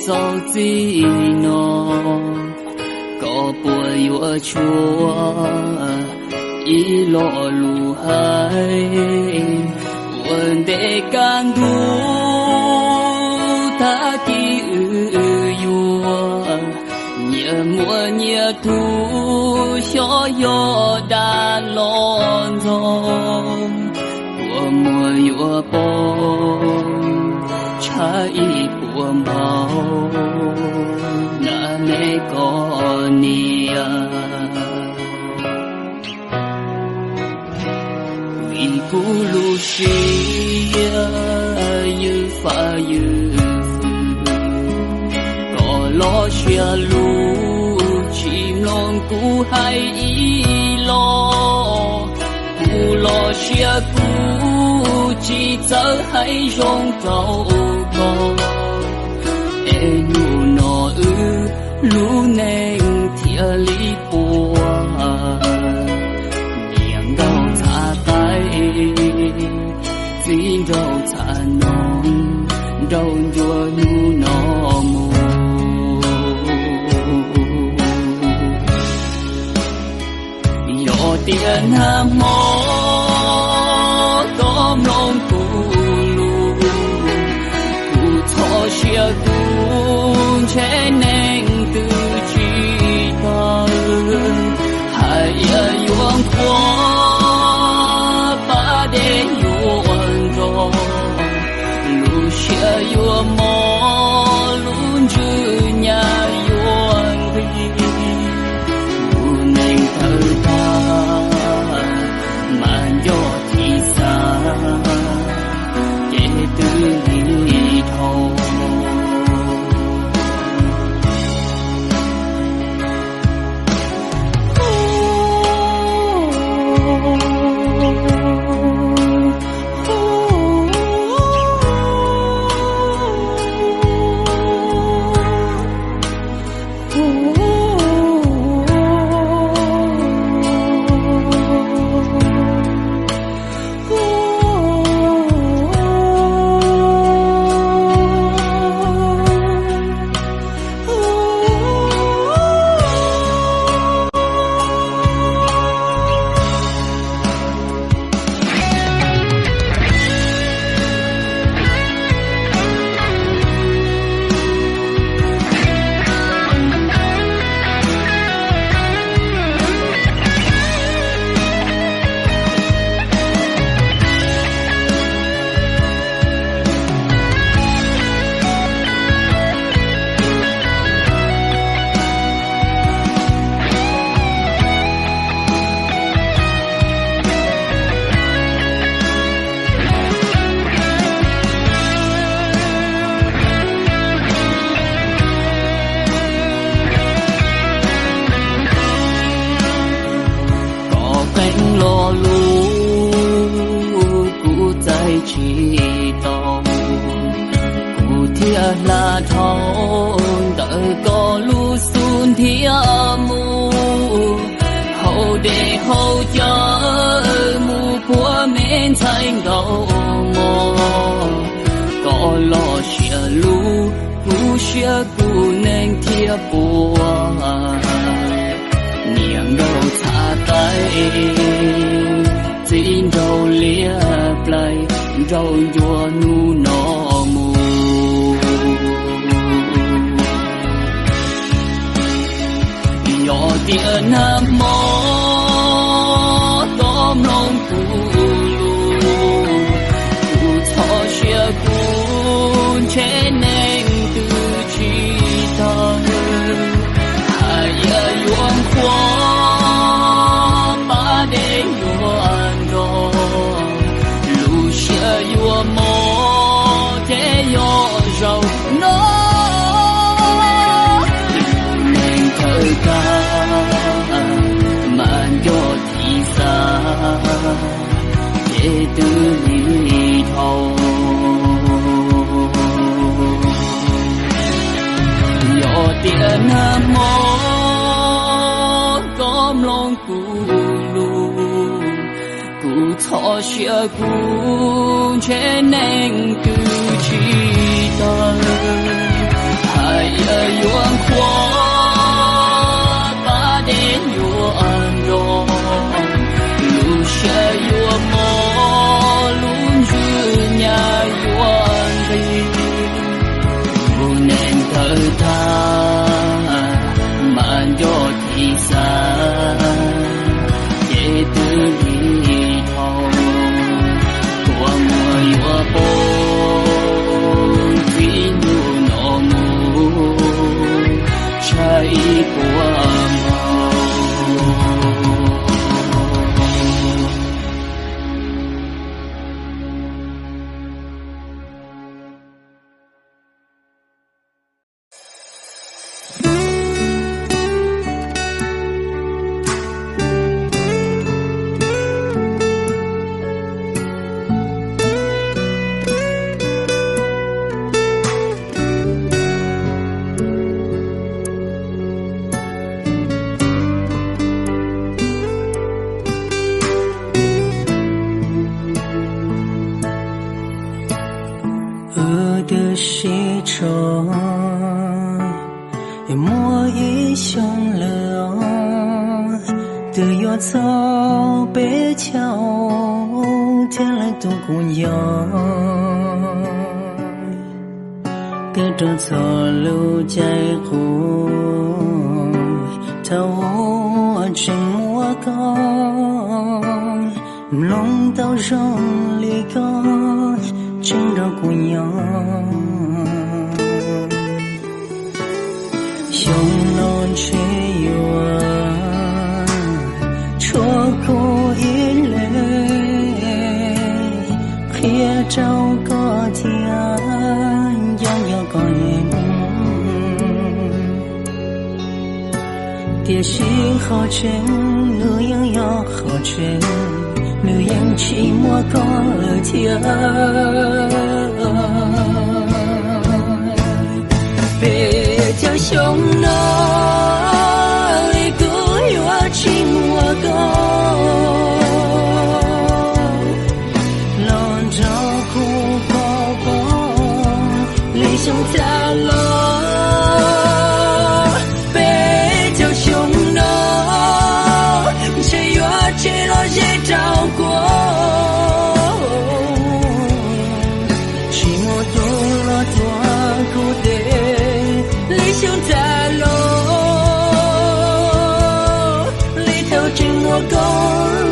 Txog txij no, koj puas yuav tshuav ib lo lus hais? Ua ntej kaj ntug tag kis wb yuav, nyias muaj nyias tus xyov yog dag los ntxog, kua muag yuav poob tshab ib puas npaug, na me koj niam. Vim kuv lub siab ywj fab ywj fwm, koj los siab lug tsis mloog kuv hais ib los. Kuv los siab kuv tsis txawj hais zoo rau koj, es hnub no wb lub neej thiaj li puas. Niam nkauj txhav qaib, txiv nraug txhav noog, nraug ncua hnub no mus. Yog tias nag hmo koj mloog kuv lus, kuv txhos siab kuv ntshe neeg twg tsis tawg, hais yuav nqhuab pab dej yuav nrog, lub siab yuav mob lub ntswg nyab yuav nqig, lub neej tawg tag mas nco tsis xav, ces twb lig dhau. Koj qee lo lus kuv txais tsis tau, kuv thiaj hla dhau ntawm koj lub xub ntiag mus, haus dej haus cawv mus puag me ntxhais nkauj mog. Koj los siab lug, kuv siab kuv neeg thiaj puas. Niam nkauj txhav qaib, txiv nraug liab plaig, nraug ncua hnub no mus. Yog tias nag hmo koj mloog kuv lus, kuv txhos siab kuv ntshe neeg twg tsis tawg, hais yuav nqhuab pab dej yuav nrog, lub siab yuav mob ces yog zaum no. Lub neej tawg tag mas nco tsis xav, ces twb lig dhau. Yog tias nag hmo koj mloog kuv lus, kuv txhos siab kuv ntshe neeg twg tsis tawg, hais Yawg yuav qhuav pab dej yuav nrog, lub siab yuav mob lub ntswg nyab yuav nqig. Tus neeg tawg tag mas nco thim xav, ces twb lig dhau, kua muag yuav poob txij ntuj no mus, tshaib ib puas hmo. Wb twb sib tshuam, yog muaj ib xyoo lawm, twb yuav txog peb caug thiab lawm tus kuv nco. Twb raug txog lub caij qub, thaum ub tseem muaj koj, mloog tau zoo li koj, tseem nrog kuv nyob. Xyoo no ntshe yuav tshuav kuv ib leeg, qhia rau koj thiab nco nco koj heev. Tiam sis qhov tseeb nws yeej yog qhov tseeb, nws yeej tsis muaj koj lawm thiab. Peb caug xyoo no li kuv yuav tsis muaj koj los nrog kuv pom pom li xyoo tas los. Peb caug xyoo no ntshe yuav tseg los ze rau kuv, tsis muaj tus los tuav kuv tes li xyoo tas los, li thaum tseem muaj koj.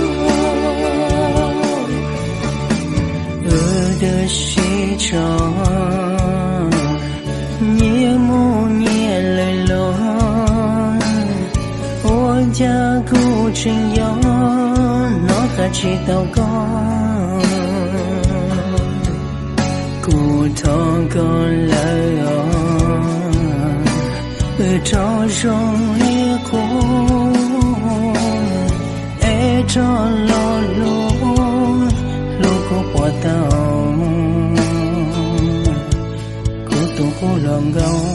Wb twb sib tshuam, nyias mus nyias lawm los, ua cas kuv tseem nco hnov qab tsis tau koj. Kuv thov koj lawm os, wb rov zoo li qub, es rov los hlub, hlub kuv puas tau, kuv tus qub hluas nkauj.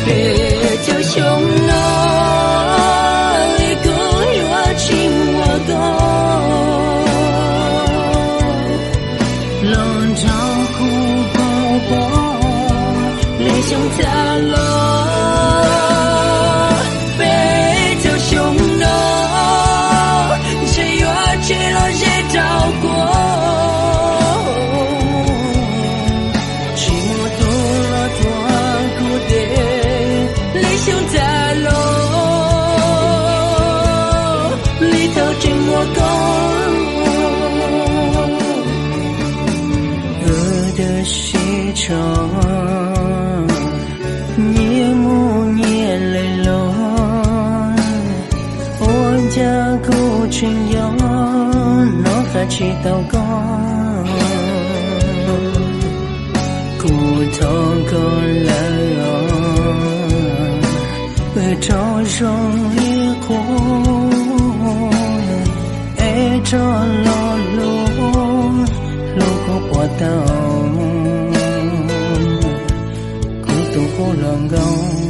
Peb caug xyoo no li kuv yuav tsis muaj koj los nrog kuv pom pom li xyoo tas los. Peb caug xyoo no ntshe yuav tseg los ze rau kuv, tsis muaj tus los tuav kuv tes li xyoo tas los, li thaum tseem muaj koj. Wb twb sib tshuam, nyias mus tsis tau koj, kuv thov koj lawm os, wb tso zoo li qub, es tso lo lus hlub kuv puas tau, kuv tus kub hluas nkauj.